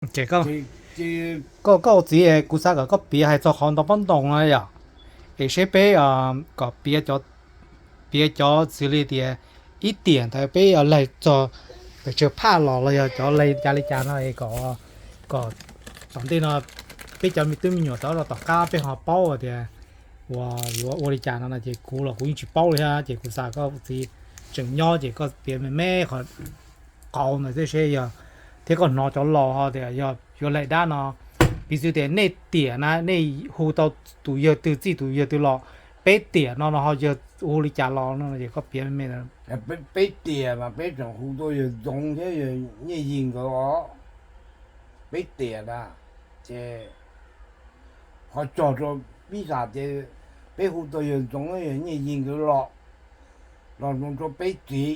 Ces koj, koj, koj ua txiv es kuv xav kom koj piav hais txog qhov ntoo pob ntoo no yom, es seb peb kom piav cov, piav cov xws li tias ib tiam ntawd peb laig txog pes tsawg phaj los los yog cov laig cas li cas no es kom, kom tom ntej no peb cov me tub me nyuam tod rau tom qab peb ho paub tias uas yuav ua li cas no no ces kuv los kuv yeej tsis paub li thiab ces kuv xav koj txiv tseem nyob ces koj piav me me qhov qauv ntawd thiab seb yog, thiab koj hnov cov laus ho tias yog yuav laig dab no, piv xws tias nej tiam na nej hu tau tus yawg twg txij tus yawg twg los, peb tiam no no ho yog hu li cas los no ces koj piav me me. Peb tiam mas peb tseem hu tau yawg Ntxoov thiab yawg Nyiaj Yig nkawd os. Peb tiam na, ces qhov txog rau pib tas ces peb hu tau yawg Ntxoov yawg Nyiaj Yig nkawd los, los mus rau peb txiv,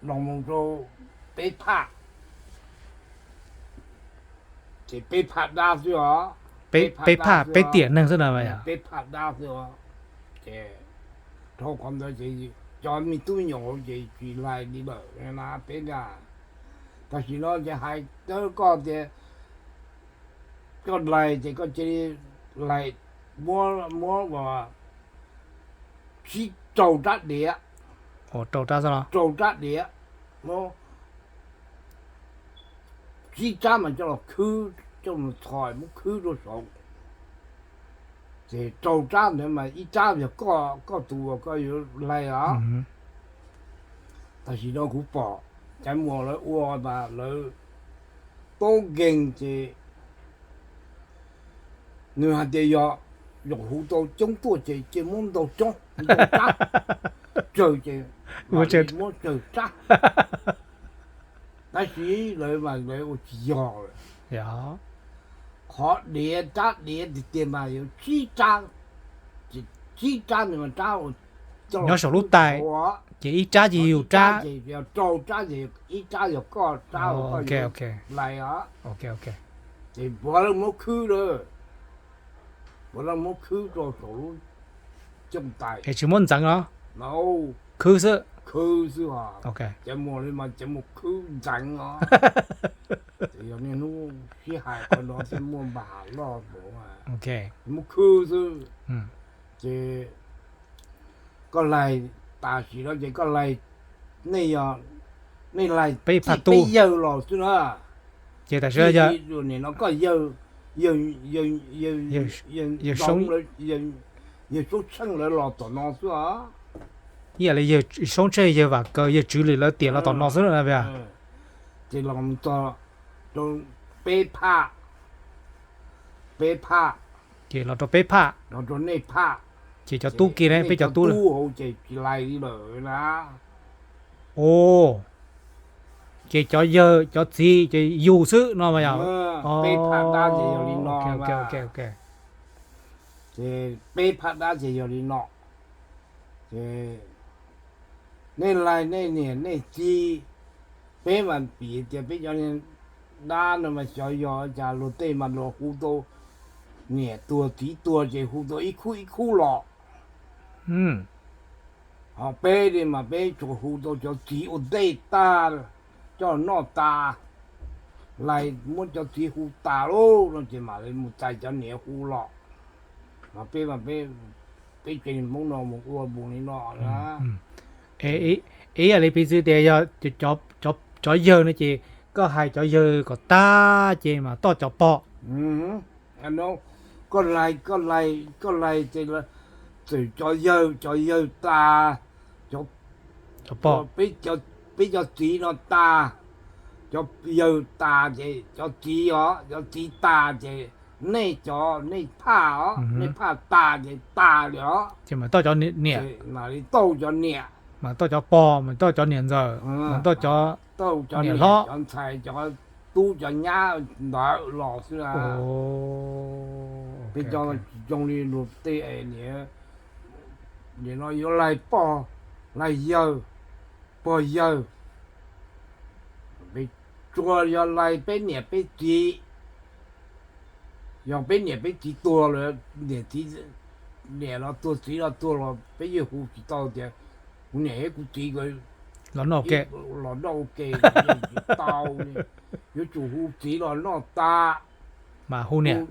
los mus rau peb phaj, ces peb phaj dab xwb os. Peb phaj, peb tiam neeg xwb na. Peb phaj dab xwb os. Ces dhau qhov ntawd ces cov me tub me nyuam ces tsis laig li lawm na peb na. Tam sim no ces hais rau koj tias koj laig ces koj cia li laig muab, muab uas tsib rau rab diav, rau rab diav, muab tsib rab mas coj los khwb, coj mus txhos muab khwb rau saud. Ces rau rab ntawd mas ib rab yog koj, koj tus uas koj yuav laig os. Tam sim no kuv pom cov muam lawv ua mas lawv paub nkeeg ces nws hais tias yog, yog hu tau coob tuaj ces cia muab ntau coob ntau rab tsawg ces muab tsawg rab. Tab sis lawv mas lawv ua tsis yog lawm. Qhov diav, rab diav tiag tiag mas yuav tsib rab, tsib rab nws mas rab uas nyob saum lub tais, ces ib rab ces yog yus rab, rau rab ces ib rab yog koj rab uas koj yuav laig os. Ces puav leej muab khwb lawm, puav leej muab khwb rau saum lub cooj tais. Es tsis muab ntxeev los? Khwb xwb. Khwb xwb os. Cov muam li mas cov muam khwb ntxeev os. Ces yog niaj hnub sib hais qhov no thiaj muaj npam loj mus, muab khwb xwb. Ces koj laig, tam sim no ces koj laig, nej yog, nej laig peb phaj tub, peb yawg los xwb na. Ces tam sim no koj yawg, yawg, yawg, yawg Soob Tsheej lawv los tom no xwb os. Ib yam li yawg Soob Tsheej, yawg Vam Kaws, yawg Tswv Lwm lawv tiam los tom no xwb na. Ces los mus txog rau peb phaj, peb phaj, ces los rau peb phaj, los rau nej phaj, ces cov tub kiag ne, peb cov tub hauv ces tsis laig li lawm na. Ces cov yawg cov txiv ces yus xwb no mas yog. Peb phaj dab ces yog li no. Ces peb phaj dab ces yog li no. Ces nej laig nej niam nej txiv, peb mas piv tias peb cov dab no mas xyov yog cas luag tej mas luag hu tau niam tuag txiv tuag ces hu tau ib khub ib khub los. Ho peb li mas peb tsuas hu tau cov txiv ua ntej tag, coj noj tas, laig muab cov txiv hu tas lauj no ces mam li mus txais cov niam hu los. Mas peb mas peb, peb tsev neeg Hmoob no mus ua mus li no na. Ib yam li piv txwv tias yog cov yawg no ces koj hais cov yawg kom tag ces mas toj cov pog. Koj laig, koj laig, koj laig ces txawm cov yawg, cov yawg tas, cov pog, peb cov txiv no tas, cov yawg tas ces cov txiv os, cov txiv tas ces nej cov, nej phaj os, nej phaj tas ces tas li os. Ces mam toj cov niam, mam li tauj cov niam, mam toj cov pog, mam toj cov niam ntxawm, mam toj cov, tauj cov niam hlob, cov ntxhais, cov tub cov nyab ntawd los xwb na. Peb cov tsis zoo li luag tej es niam, nim no yuav laig pog, laig yawg, pog yawg, tsuas yog laig peb niam peb txiv. Yog peb niam peb txiv tuag lawm, niam txiv, niam los tuag txiv los tuag los peb yeej hu tsis tau tias kuv niam thiab kuv txiv nkawd Los noj ua ke. Los noj ua ke, tsis tau, yuav tsum hu txiv los noj tas. Mas hu niam,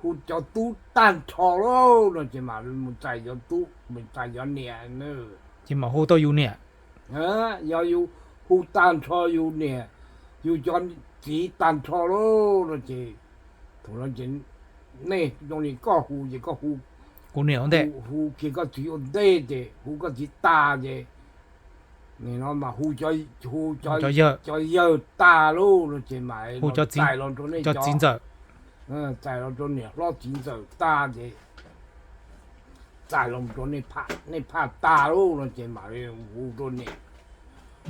hu cov tub tag nrho lauj no ces mam mus txais cov tub, mus txais cov niam. Ces mam hu tau yus niam. Yog yus hu tag nrho yus niam, yus cov txiv tag nrho lauj no ces, thaum no ces nej zoo li koj hu ces koj hu, kuv niam ua ntej, hu kiag koj txiv ua ntej ces hu koj txiv tas ces, nim no mas hu, hu cov yawg tas lauj no ces mam hu txais los rau nej cov txiv ntxawm, txais los rau niam hlob txiv ntxawm tas ces txais los rau nej phaj tas lauj no ces mam li hu rau niam,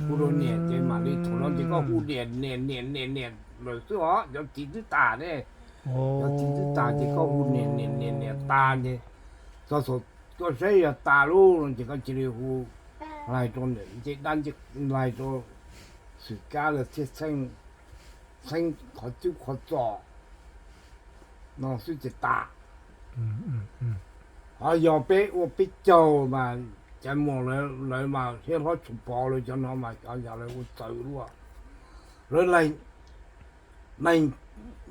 hu rau niam ces mam li thaum no ces koj hu niam niam niam niam niam lawm xwb os, cov txiv twb tas ne, cov txiv twb tas ces koj hu niam niam niam niam tas ces, txog thaum koj saib yog tas lauj no ces koj cia li hu laig rau niam ncej dab ncej, laig rau xwm kab los thiaj txheeb qhov cub qhov txos no xwb ces tas. Ho yog peb ua peb caug mas cov muam lawv mas thiab hlob Tshua Pov lawv cov no mas xyov yog lawv ua txawv luaj. Lawv laig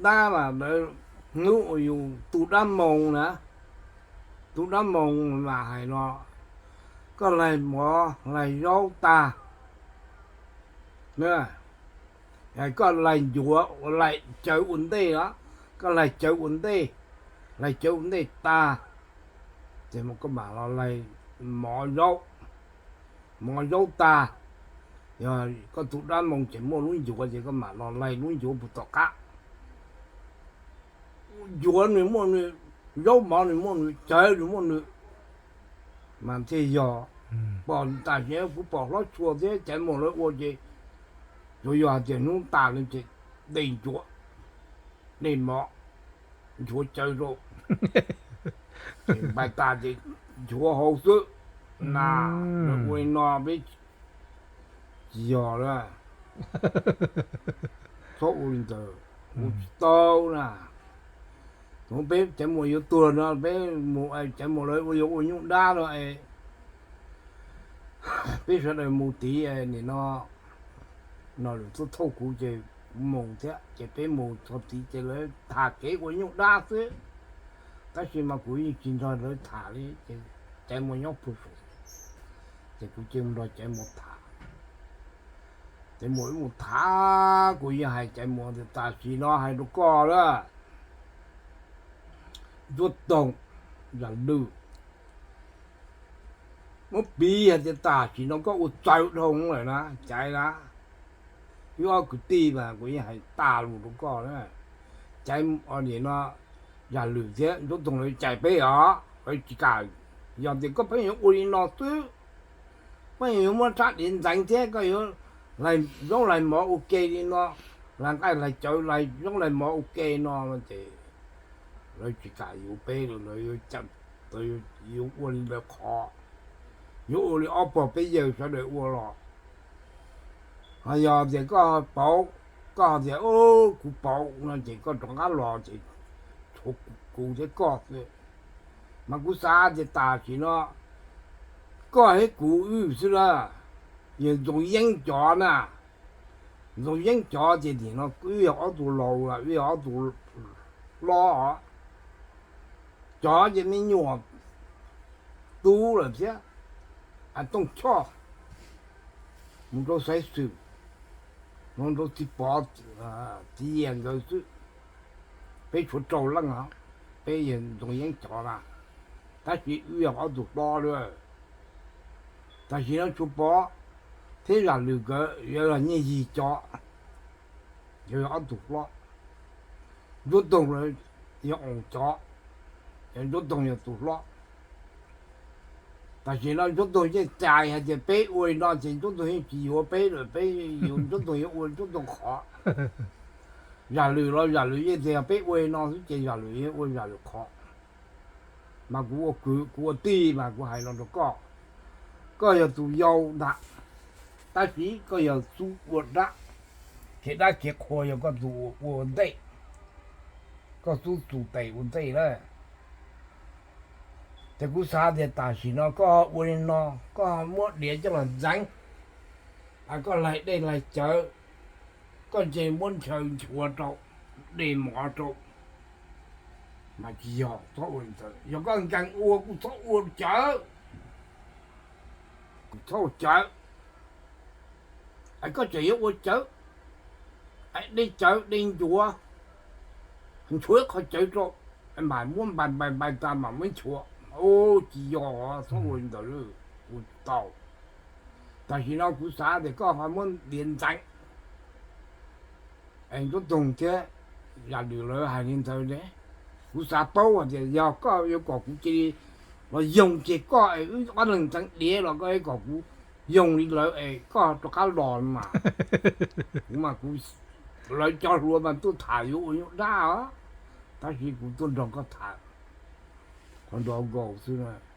dab mas lawv, hnub uas yus tu dab moos na, tu dab moos mas hais no, koj laig mov laig zaub tag, koj laig ncuav, laig cawv ua ntej os, koj laig cawv ua ntej, laig cawv ua ntej tag ces koj mam los laig mov zaub, mov zaub tag. Yog koj tu dab moos ces muaj lub ncuav ces koj mam los laig lub ncuav puag tom qab. Ncuav nws muaj nws, zaub mov nws muaj nws, cawv nws muaj nws, mas thiaj yog. Pom tam sim no kuv pom hlob Tshua thiab cov muam lawv ua ces tsuas yog hais tias hnub tas no ces de ncuav, de mov, nchuav cawv rau, npais tas ces nchuav hauv xwb na. Lawv ua li no peb tsis yog lawm, txhob ua li ntawd, ua tsis tau na. Thaum peb cov muam yuav tuag no peb mus, cov muam lawv ua, yuav ua nyuj dab no es peb sawv daws mus tid nim no, no lawm tuaj thauj kuv ces kuv mus thiab ces peb mus txog tid ces lawv tham kev ua nyuj dab xwb. Tab sis mas kuv yeej tsis nrog lawv tham li ces cov muam nyob puag saum ces kuv cia li nrog cov muam tham. Cov muam wb mus tham, kuv yeej hais cov muam tias tam sim no hais rau koj lawm, Ntsuab Toog, Zam Lwm, muab piv hais tias tam sim no koj ua txawv dhau lawm na, caiv na. Wb ob kwv tij mas kuv yeej hais tas lus rau koj na, caiv nim no Zam Lwm thiab Ntsuab Toog lawv cais peb os, lawv tsis kam. Yog tias koj pheej yuav ua li no xwb, pheej yuav muab rab diav ntxeev thiab koj yuav laig zaub laig mov ua ke li no, laig nqaij laig cawv laig zaub laig mov ua ke no ces lawv tsis kam yuav peb, lawv yuav ua li lawv qhov, yuav ua li ob pog peb yawg sawv daws ua los. Ho yog tias koj pauv, koj tias kuv pauv no ces koj rov qab los ces tshuav kuv thiab koj xwb. Mas kuv xav tias tam sim no koj thiab kuv wb xwb lawm, yog Ntxoov Yeeb cov na, Ntxoov Yeeb cov ces nim no wb yog ob tug laus lawm, wb yog ob tug hlob os. Cov ces me nyuam tub lawm thiab. Tooj Choj mus rau Xaiv Xwm, mus rau Txiv Pov, Txiv Yias nkawd xwb. Peb tshuav rau leej os, peb yog Ntxoov Yeeb cov na, tab sis wb yog ob tug hlob lawm. Tam sim no Tsuas Pov thiab Zam Lwm nkawd yog Nyiaj Yig cov, yog ob tug hlob. Ntsuab Toog yog Oos cov, Ntsuab Toog yog tus hlob. Tam sim no Ntsuab Toog yeej cais hais tias peb ua li no ces Ntsuab Toog yeej tsis yuav peb lawm, peb yuav, Ntsuab Toog yuav ua Ntsuab Toog qhov. Zam Lwm los Zam Lwm yeej tias yog peb ua li no xwb ces Zam Lwm yeej ua Zam Lwm qhov. Mas kuv ua kwv kuv ua tij mas kuv hais no rau koj, koj yog tus yau ntag, tab sis koj yog xub ua dab, khiav dab khiav qhua yog koj tus ua ntej, koj xub tus tes ua ntej na. Ces kuv xav tias tam sim no koj ua li no, koj muab diav coj los ntxeev, koj laig dej laig cawv, koj nce muab nchaw nchuav rau, dej mov rau, mas tsis yog, txhob ua li ntawd. Yog koj nkees ua kuj txhob ua cawv, kuj txhob ua cawv. Koj tseem yuav ua cawv, dej cawv dej nchuav, nchuav ib qho cawv rau, mas muab npai npai npai tas mas muab nchuav. Tsis yog, txhob ua li ntawd, ua tsis tau. Tam sim no kuv xav tias koj ho muab diav ntxeev. Tub Toog thiab Zam Lwm lawv hais li ntawd ne, kuv xav paub hais tias yog koj yuav kom kuv cia li los yoo ces koj es wb ob leeg ntxeev diav los koj yuav kom kuv yoo li lawv es koj rov qab los mas. Kuv mas kuv, lawv cov hluas mas tuaj tham yuav ua nyuj dab os, tab sis kuv tuaj nrog koj tham, qhov nrov nkaus xwb.